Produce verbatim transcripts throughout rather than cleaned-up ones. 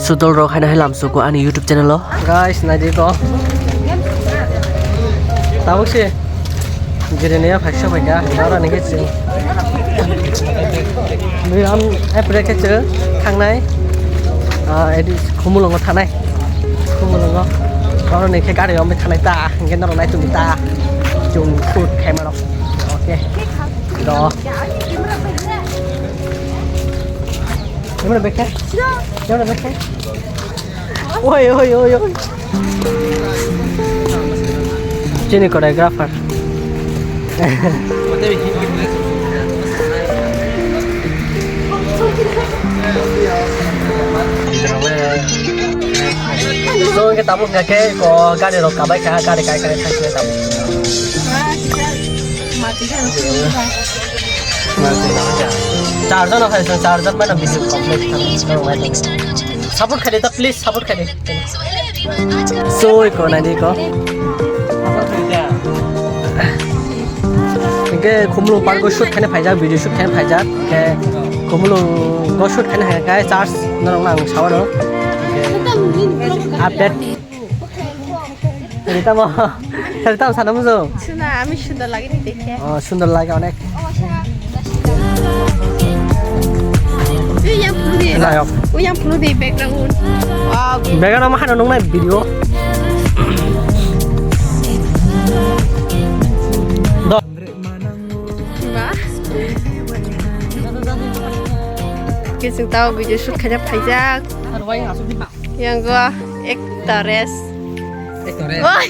Sudol rok haino hai lamsuko ani YouTube channel o. Guys, naidi ko. Tabuk se. Jirenia phaksa phaikha, aro nike se. Biyam epre khe se thangnai. Ah, edi Khumulwngo thanai. Khumulwngo. Aro nike gari om thanai ta, hingke norok nai tongdi ta. Chung shoot khaima rok. Okay. Do. Camera back khe? Camera back khe? Oi, oi, oi, oi. Chini choreographer. So, hingke tabuk hingke ko gari rok kabai kha, gari kai kai thang tabuk. Charger no khai, charger mana video complete thang. Support khai de ta, please support khai de. So, iko nai di ko. Hingke Khumulwng park o shoot khaina phaijak, video shoot khaina phaijak. Hingke Khumulwng o shoot khaina hai kai charge norok nang sawano. Hingke update. Ritamo, ritamo sana muzo. Suna, ami sundor lage ni dekhe. Oh, sundor lage onek. Uy, yang pulu di. Nayok. Uy, yang pulu di background. Wow. Background ama hano nung nai video. Do. Ba. Kising tau video shoot khaina phaijak. Yang gua actress. Actress. Oh.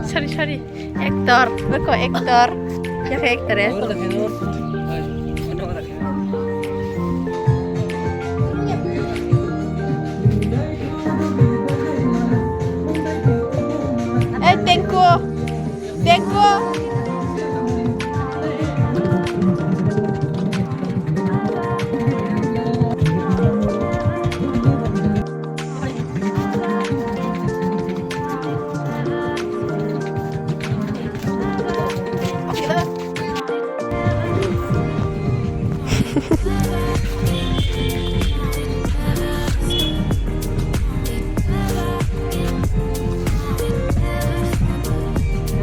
Sorry, sorry. Actor. Beko actor. Ya kayak actress. Eh, thank you. Thank you.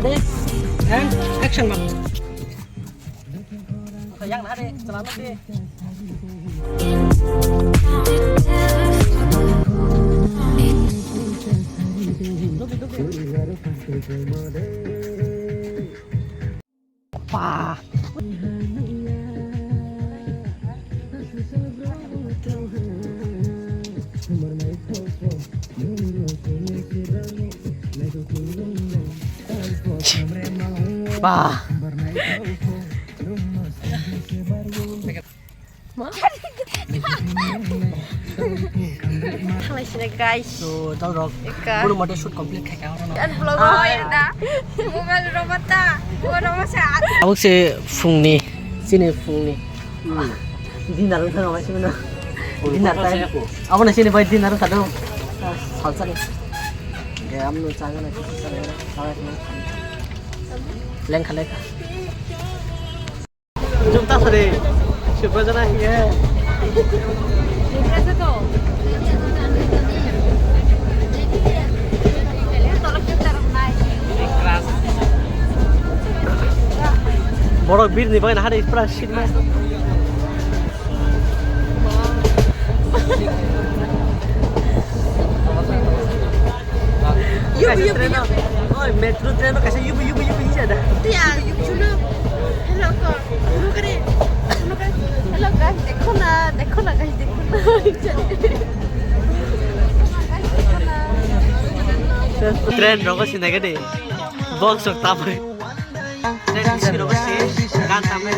Ready? And action, ma'am. Yang nari, celana sih. Pa. Bah. Thanglai sini, guys. So, tau rok. Eka. Buru mate shoot complete khai ka oro no. Dan vlog o ya da. Mobile ro mata. Mobile ro masa. Abuk se phungni. Sini phungni. Dinner wngkha naima simi no? Dinner time. Abo na sini bai dinner wngkha do. Salsa ni. Ge amno chaga na kisi sana. Lengkha lengkha. Jumta sari. Subha jana hi hai. Borok birni bagwi nahari pura sitma. Yubu, yubu, yubu. Oi, metro train o kaisa yubu, yubu, yubu hinwi da. Tiya, yubu, yubu. Hello, ko. Hello, kare. Hello, kare. Hello, guys. Dekho na, dekho na, guys, dekho na. Train rogo sinai gede. Box rok tabui. Train bisingo rogo si. Gan tamai.